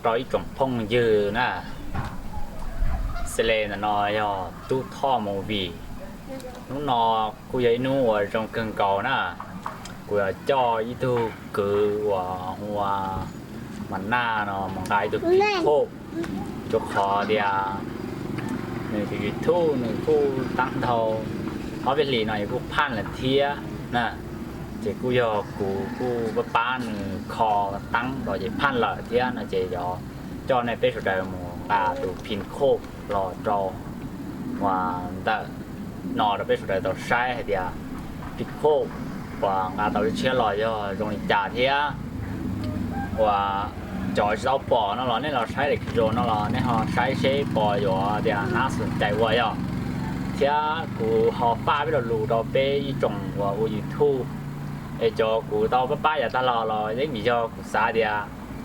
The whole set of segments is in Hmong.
Rau ib tsoom phooj ywg na, xws li ntawm no yog Tub Thoj Movie. Hnub no kuj yog ib hnub uas zoo kawg nkaus na, kuv yuav coj ib tug kwv uas hu ua Mas Naj no mus nqa ib tug phim khoj, rau qhov tias nws tus YouTube nws kuj taab ntau, ob peb hlis no es kuj phaj lawm thiab na. Ces kuj yog kuv kuj pab pab nws kho taab los ces phaj lawm thiab no ces yuav coj nej peb sawv daws mus nqa tus phim khoj los rau uas ntawm no rau peb sawv daws tau saib hais tias phim khoj uas nqa tau lub tshiab los yog zoo li cas thiab. Uas cov tsis tau pom no los nej los saib daim video no los nej ho saib seb puas yuav tias hnab xus cai ua yog. Thiab kuv ho faj peb lo lus rau peb ib tsoom uas ua YouTube, es cov kuv tau pab pab yav tag los los yeej vim yog kuv xav tias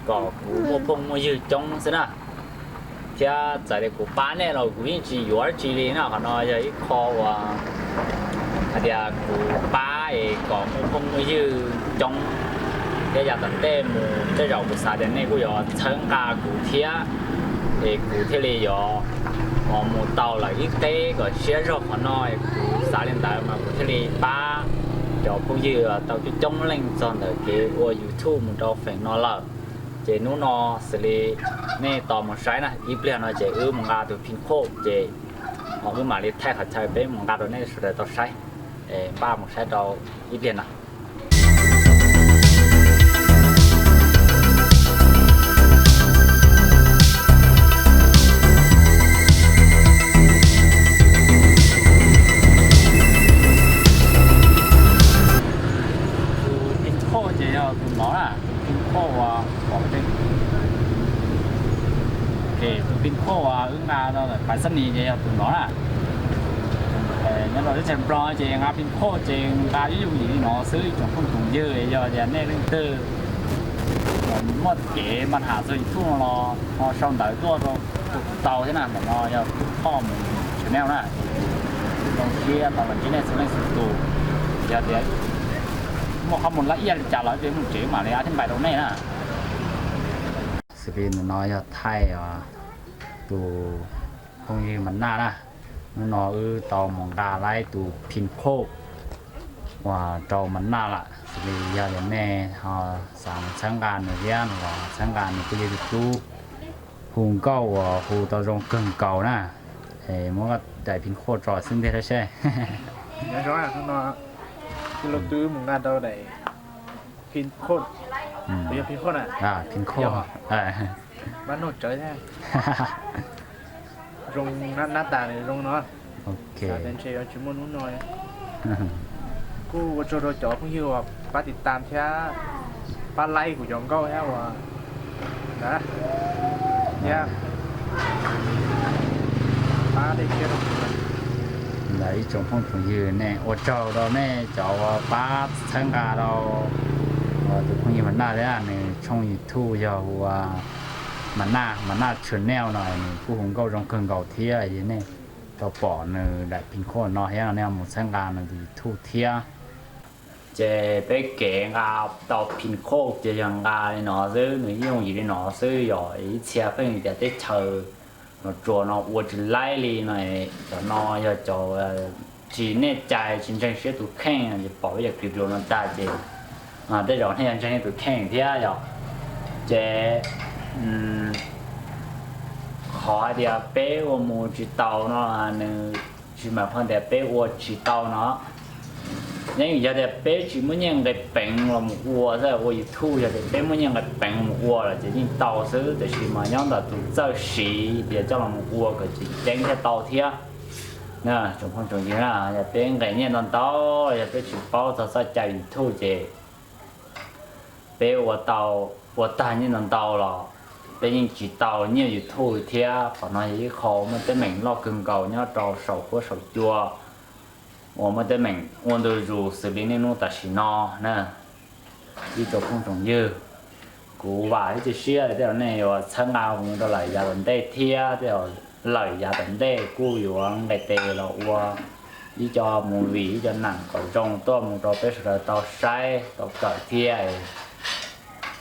kom kuv muaj phooj muaj ywg coob xwb na. Thiab txawm tias kuv pab nej los kuv yeej tsis yuav dab tsi li na, qhov no yog ib qho uas hais tias kuv pab es kom muaj phooj muaj ywg coob. Thiab yav tom ntej mus tej zaum kuv xav tias nej kuj yuav txhawb nqa kuv thiab, es kuv thiaj li yuav mus tau lawm ib teb kom siab zog qhov no. Kuv xav li ntawd mas kuv thiaj li pab cov phooj ywg tau coob coob leej txog ntawm kev ua YouTube mus rau feem no lawm. Ces hnub no xws li nej tos mus saib na, ib pliag no ces wb mus nqa tus phim khoj ces wb mam li thaij qhov chaw peb mus nqa rau nej sawv daws tau saib. Npaj mus saib rau ib pliag no. Tus phim khoj ces yog tus no na, tus phim khoj uas pom, tus phim khoj uas wb nqa rau pais xab nis ces yog tus no na. Nyob rau teb chaws Nplog ces nqa phim khoj ces nqa yooj yooj yim li no xwb ib tsoom phooj tsoom ywg. Yog tias nej leej twg muaj kev npaj ham txog YouTube no los ho sau ntawv tuaj rau kuv tau thiab na. Ntawm no yog Tub Thoj Movie Channel na. Zoo siab tau los ntsib nej txhua leej txhua tus. Yog tias muaj qhov muag laj iaj li cas los ib pliag mus tsev mam li ab thiab npais rau nej na. Xws li ntawm no yog thaij tus phooj ywg Mas Naj na. Hnub no wb tau mus nqa laib tus phim khoj uas rau Mas Naj lawm. Xws li yog tias nej ho xav mus txhawb nqa nws thiab no los txhawb nqa nws kuj yog tus tub hu nkauj uas hu tau zoo kawg nkaus na. Es muab daim phim khoj tso xwb ntiag seb. Nyob zoo, hnub no kuv los twb mus nqa tau daim phim khoj, yog phim khoj na, phim khoj, pab nug tsawv thiab. Zoo, nab tas nws zoo no. Xav tias ntshe yuav tsis muaj hnub no. Kuj ua tsaug rau cov phooj ywg uas pab tiv tam thiab pab laib kuv cov nkauj thiab uas ntawd thiab pab dej thiab rau kuv. Ntawd ib tsoom phooj tsoom ywg, nej ua tsaug rau nej cov uas pab txhawb nqa rau tus phooj ywg Mas Naj thiab nws tshooj YouTube yog ua Mas Naj, Mas Naj Channel no, nws kuj hu nkauj zoo kawg nkaus thiab. Yog nej tau pom nws daim phim khoj no thiab nej mus txhawb nqa nws tus YouTube thiab. Ces peb kev nqa tau phim khoj ces yog nqa li no xwb, nws yooj yim li no xwb, yog ib txhia pheej tias teb chaws los tsuas no ua tsis laib li no. Cov no yog cov tsis nej cai tsis ntseeg siab tus kheej, ces pom peb cov clip no tag ces tej zaum nej yuav ntseeg nej tus kheej thiab yog. Ces qhov hais tias peb ua mus tsis tau no, nws tsis mas pho tias peb ua tsis tau no. Yeej yog tias peb tsis muaj nyiaj nqis peev los mus ua xwb, ua YouTube yog tias peb muaj nyiaj nqis peev mus ua lawm ces yeej tau xwb, tiam sis mas nyob ntawm tus txawj siv tias coj los mus ua kom tseem ceeb thiaj tau thiab. Tsoom phooj tsoom ywg, yog peb nqis nyiaj ntau ntau, yog peb tsis paub txog txoj cai YouTube ces peb ua tau, ua tag nyiaj ntau ntau los peb yeej tsis tau nyiaj YouTube thiab. Qhov no yog ib qho muaj teeb meem loj kawg nkaus nyob rau saum huab saum cua uas muaj teeb meem ua ntu zus xws li niaj hnub tam sim no na. Ib tsoom phooj tsoom ywg, kuv vam thiab cia siab tias nej yuav txhawb nqa kuv mus rau lawm yav tom ntej thiab, tej zaum lawm yav tom ntej kuj yuav nqis tes los ua ib co movie, ib co nam kom zoo tuaj mus rau peb sawv daws tau saib tau kawm thiab.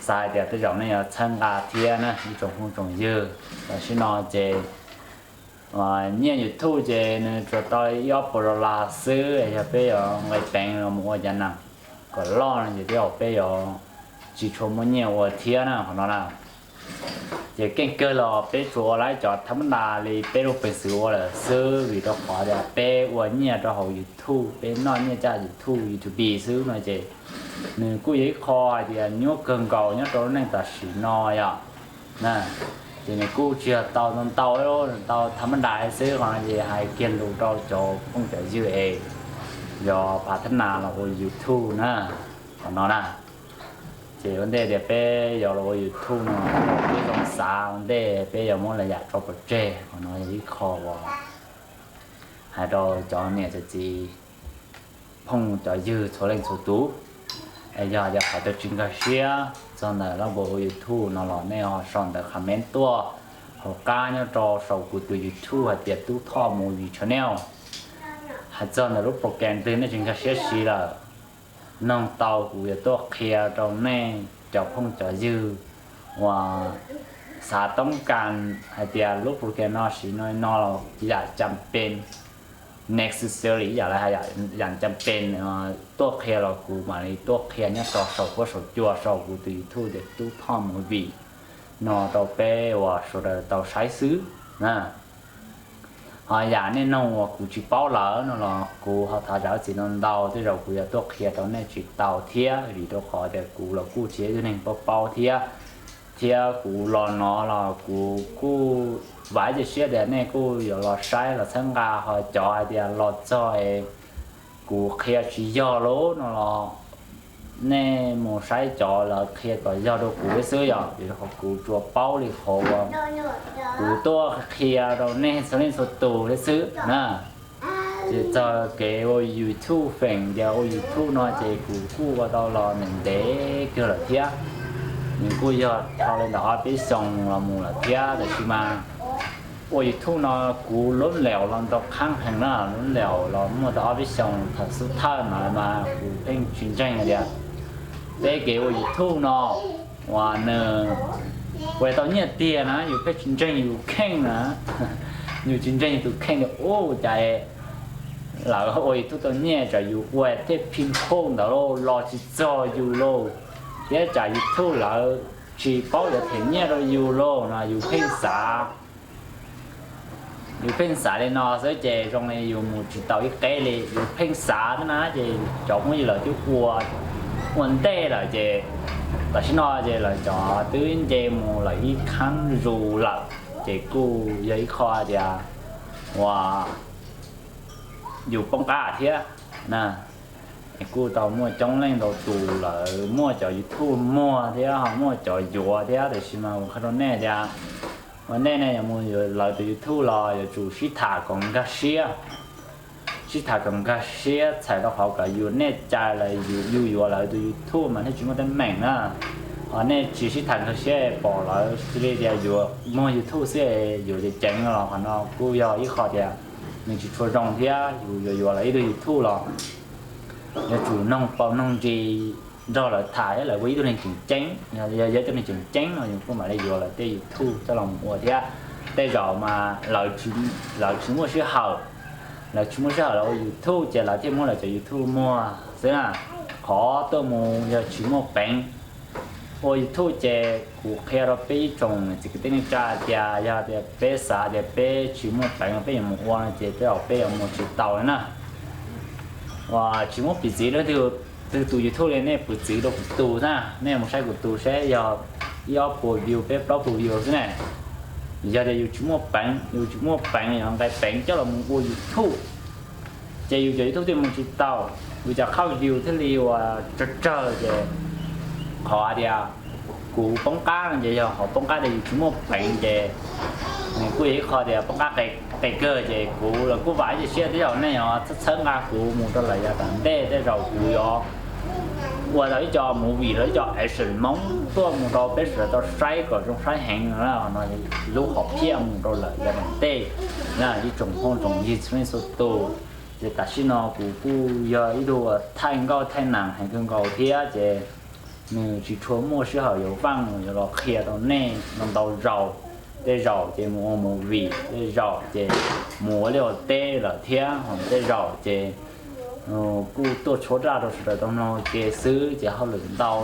Xav hais tias tej zaum nej yuav txhawb nqa thiab na ib tsoom phooj tsoom ywg. Tam sim no ces nyiaj YouTube ces nws tsuas tau ib ob puas dollar xwb, yog peb yuav nqis peev los mus ua cov nam kom loj no ces tej zaum peb yuav tsis tshua muaj nyiaj ua thiab na qhov no na. Ces keej kawg los peb tsuas ua lawv cov thab mab ntas li peb lub peev xwm ua lawm xwb, vim rau qhov tias peb ua nyiaj rau hauv YouTube, peb noj nyiaj caj YouTube, YouTube xwb no ces nws kuj yog ib qho hais tias nyuaj kawg nkaus nyob rau lub neej tam sim no yom. Ces nws kuj tsis yog tau ntau ntau, tau thab mab ntas xwb, qhov no ces hais kiag lus rau cov phooj cov ywg es yog phav thab nas los ua YouTube na, qhov no na. Ces ua ntej tias peb yuav los ua YouTube no, peb zoo xav ua ntej peb yuav muab lawv yam tso pov tseg, qhov no yog ib qho uas hais rau cov niam cov txiv phooj cov ywg txhua leej txhua tus. Es yog tias qhov twg tsis nkag siab txog ntawm lub npawb ua YouTube no los nej ho sau ntawv comment tuaj hauv qab nyob rau saum kuv tus YouTube hais tias Tub Thoj Movie Channel. Hais txog ntawm lub program twg nej tsis nkag siab siv lawm, noog tau kuv yuav tuaj qhia rau nej cov phooj cov ywg uas xav toob kas hais tias lub program no siv no no los yam cam pes, necessary, yam lawv hais yam cam pes tuaj qhia los kuv mam li tuaj qhia nyob rau saum huab saum cua saum kuv tus YouTube tias Tub Thoj Movie no rau peb uas sawv daws tau saib xwb na. Ho yam nej noog uas kuv tsis paub lawm no los kuv ho thov zam txim ntau ntau, tej zaum kuv yuav tuaj qhia rau nej tsis tau thiab, vim rau qhov tias kuv los kuj tsis yog ib tug neeg paub paub thiab, thiab kuv los no los kuv kuj vam ib ce siab tias nej kuj yuav los saib los txhawb nqa, ho cov hais tias los txog es kuv qhia tsis yog lawm no los nej mus saib cov lawv qhia kom yog rau kuv thiab xwb, yog vim rau qhov kuv tsuas paub li qhov uas kuv tuaj qhia rau nej txhua leej txhua tus thiab xwb na. Ces txog kev ua YouTube feem tias ua YouTube no ces kuv kuj ua tau los ntev ntev kawg lawm thiab. Nws kuj yog dhau li ntawm ob peb xyoos los mus lawm thiab, tab sis mas ua YouTube no kuv lub laum los ntau qhaab heev na, lub laum los muaj tau ob peb xyoos thaum xub thawj no mas kuv pheej tsis ntseeg tias peb kev ua YouTube no uas nws ua tau nyiaj tiag na, yus pheej tsis ntseeg yus kheej na. Yus tsis ntseeg yus tus kheej tias ua cas lawv ua YouTube tau nyiaj, tsam yus ua thiaj phi khauj ntawd lauj, los tsis txog yus lauj, thiab tsam YouTube lawv tsis paub yuav them nyiaj rau yus lauj no yus pheej xav. Yus pheej xav li no xwb ces zoo li yus mus tsis tau ib qeb li, yus pheej xav xwb na. Ces cov phooj ywg lawv twb ua ua ntej lawm ces tam sim no ces lawv cov twb nce mus lawm ib qhaab zus lawm, ces kuj yog ib qho tias uas yus poob qab thiab na. Es kuj tau muaj coob leej ntau tus lawv muaj cov YouTube muag thiab ho muaj cov yuav thiab, tab sis mas kuv qhia rau nej tias ua ntej nej yuav mus yuav lawv tus YouTube los yuav tsum sib tham kom nkag siab. Sib tham kom nkag siab txhais rau qhov kom yus nej cai los yus yuav lawv tus YouTube mas thiaj tsis muaj teeb meem na. Ho nej tsis sib tham nkag siab pom lawv xws li tias yuav muag YouTube xwb yuav ceev ceev no los qhov no kuj yog ib qho tias nws tsis tshua zoo thiab. Yus yuav yuav lawv ib tug YouTube los yuav tsum noog paus noog ntsis nrog lawv tham thiab lawv ua ib tug neeg tseem ceeb. Yog yog ib tug neeg tseem ceeb no yus kuj mam li yuav lawv tej YouTube coj los mus ua thiab. Tej zaum mas lawv tsis muaj sij hawm, lawv tsis muaj sij hawm los ua YouTube ces lawv thiaj muab lawv cov YouTube muag xwb na. Qhov tuaj mus yog tsis muaj peev. Ua YouTube ces kuv qhia rau peb ib tsoom txiv kwv tij neej tsa tias yog tias peb xav tias peb tsis muaj peev peb yuav mus ua no ces tej zaum peb yuav mus tsis tau li na. Uas tsis muab piv txwv leej twg tus YouTube li, nej piv txwv rau kuv tus na, nej mus saib kuv tus saib yog ib ob puas view peb plaub puas view xwb ne. Yog tias yus tsis muaj peev, yus tsis muaj peev, yus nqe peev coj los mus ua YouTube ces yus cov YouTube thiaj mus tsis tau, yus cov qhab view thiaj li uas tsawg tsawg ces qhov hais tias kuv poob qab no ces yog qhov poob qab tias yus tsis muaj peev ces nws kuj yog ib qho tias poob qab qis kawg ces kuv los kuj vam ib ce siab tej zaum nej yuav txhawb nqa kuv mus rau lawm yav tom ntej tej zaum kuv yuav ua tau ib co movie los ib co action Hmoob tuaj mus rau peb sawv daws tau saib kom zoo saib heev no, lub hom phiaj mus rau lawm yav tom ntej na ib tsoom phooj tsoom ywg txhua leej txhua tus. Ces tam sim no kuv kuj yog ib tug thaij nkauj thaij nam heev kawg nkaus thiab ces nws tsis tshua muaj sij hawm yuav vaaj yuav los qhia rau nej ntau ntau zaus. Tej zaum ces mus ua movie, tej zaum ces mus ua liaj ua teb lawm thiab, tej zaum ces kuj tuaj tshuab zaj rau sawv daws tau mloog ke xwb ces hauj lwm ntau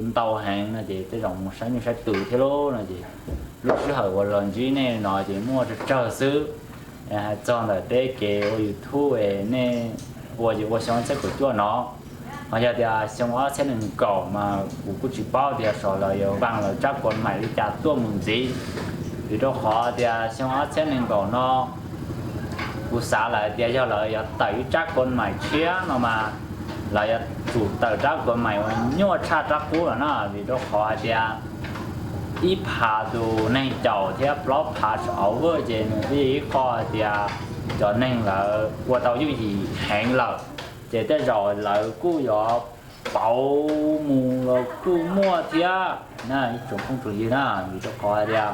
ntau heev no ces tej zaum mus saib nyuj saib twm thiab lauj no ces lub sij hawm uas los ntsib nej no ces muaj tsawg tsawg xwb. Hais txog ntawm peb kev ua YouTube es nej ua ces ua xyoo ob txhiab kaum cuaj no, ho yog tias xyoo ob txhiab nees nkaum mas kuv kuj tsis paub tias xyov lawv yuav vaaj lawv tsab kuas maim li cas tuaj mus ntxiv, vim rau qhov tias xyoo ob txhiab nees nkaum no kuv xav lawm tias yog lawv yuav tawm ib tsab kuas maim tshiab no mas lawv yuav tsum tawm tsab kuas maim uas nyuaj tshaj tsab qub lawm na, vim rau qhov hais tias ib phav tus neeg caum thiab plaub phav tsis auv vwj ces nws twb yog ib qho hais tias cov neeg lawv ua tau yooj yim heev lawm, ces tej zaum lawv kuj yuav pauv mus los kuj muaj thiab na ib tsoom phooj tsoom ywg na, vim rau qhov hais tias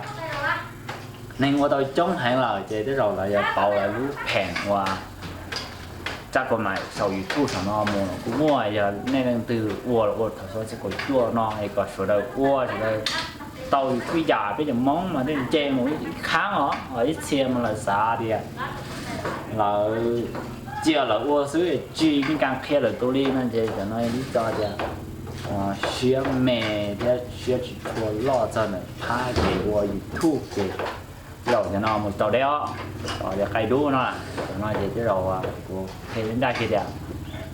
neeg ua tau coob heev lawm ces tej zaum lawv yuav pauv lawv lub pheem uas tsab kuas maim saum YouTube saum no mus los kuj muaj. Yog nej leej twg ua los ua thaum xyoo ob txhiab kaum cuaj no es kom sawv daws ua sawv daws tau YouTube yam peb cov Hmoob mas tej nce mus ib khaab os, ib txhia mas lawv xav tias lawv cia lawv ua xwb tsis yeej kaas qhia lawm tus li no ces cov no ib co tias siab me thiab siab tsis tshua loj txog ntawm phab kev ua YouTube ces tej zaum cov no mus tau deb os, cov qaib dub no, cov no ces tej zaum kuv qhia ncaj kiag tias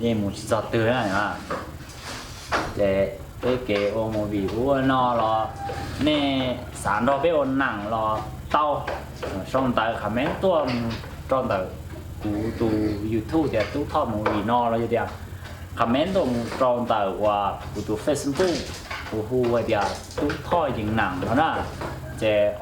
yeej mus tsis txog twg na. Ces peb kev ua movie ua no los nej xav nrog peb ua nam los tau, sau ntawv comment tuaj mus rau ntawm kuv tus YouTube tias Tub Thoj Movie no los yog tias comment tuaj mus rau ntawm uas kuv tus Facebook, kuv hu hais tias Tub Thoj Yees Nam no na. Ces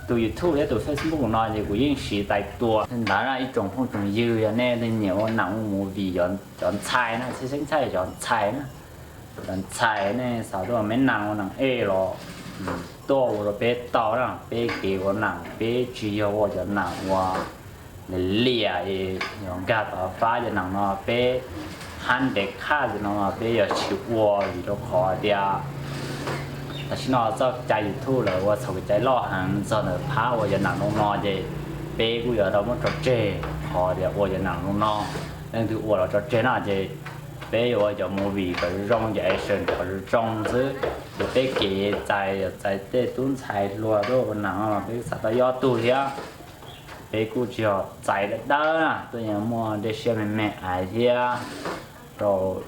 tus YouTube thiab tus Facebook no ces kuv yeej siv txais tua ntawd na ib tsoom phooj tsoom ywg, yog nej leej twg nyiam ua nam ua movie, cov ntxhais na, txhia txheeb txhaj cov ntxhais na, cov ntxhais nej xav tuaj me nam ua nam ej los tuaj ua rau peb tau na, peb kev ua nam peb tsis yog ua cov nam ua liam liam es yuav nkag tov fab cov nam no, peb hab ntev khaj cov no peb yuav tsis ua vim rau qhov tias tam sim no txoj kev cai YouTube lawv ua txhaum kev cai loj heev txog ntawm phab ua cov nam zoo no ces peb kuj yuav tau muab tso tseg qhov tias ua cov nam zoo no. Leej twg ua los tso tseg no ces peb yuav ua cov movie kom zoo, cov action kom zoo xwb. Ces peb kev txais, txais tej tub ntxhais hluas tuaj ua nam no los peb xav tau ob tug thiab. Peb kuj tsis yog txais dawb dawb na, tuaj yeej muaj dej siab me me ais thiab rau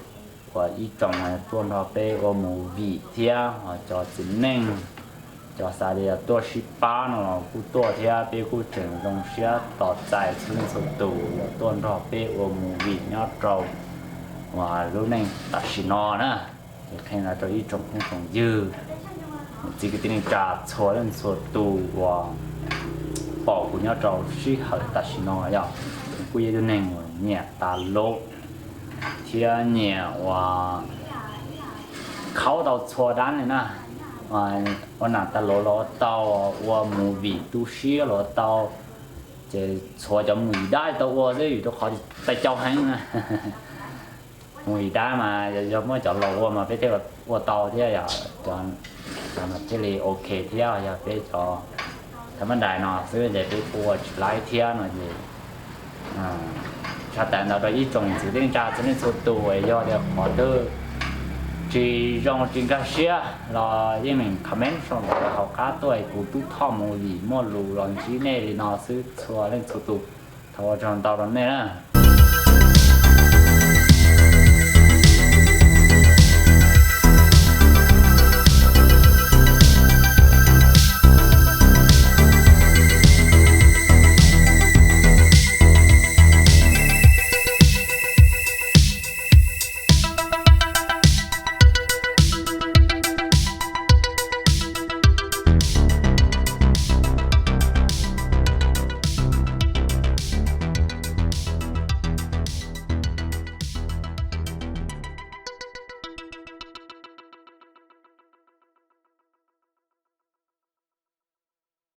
uas ib tsoom tuaj nrog peb ua movie thiab, ho cov txiv neej, cov xav tias tuaj sib pab no los kuj tuaj thiab. Peb kuj tseem zoo siab tos txais txhua leej txhua tus uas tuaj nrog peb ua movie nyob rau uas lub neej tam sim no na. Ces qhia no rau ib tsoom phooj tsoom ywg, txiv kwv tij neej tsa txhua leej txhua tus uas pom kuv nyob rau sij hawm tam sim no yog kuv kuj yog ib tug neeg uas nyiam tas lub thiab nyiam uas khaub tau txhua dab li na. Ua nam tas lub los tau, ua movie tu siab los tau, ces txhua cov movie dab tau ua xwb vim rau qhov tais cau heev na. Movie dab mas yog muab cov laus ua mas peb thiaj ua tau thiab, cov no thiaj li ok thiab. Yog peb cov thaum mab dais no xwb ces peb ua tsis laib thiab no ces tshaj tawm ntawd rau ib tsoom txiv neej tsa txhua leej txhua tus, yog tias qhov twg tsis zoo tsis nkag siab los yeej meem comment sau ntawv hauv qab tuaj, kuv Tub Thoj Movie muaj lus los ntsib nej li no xwb txhua leej txhua tus. Thov ua tsaug ntau rau nej na.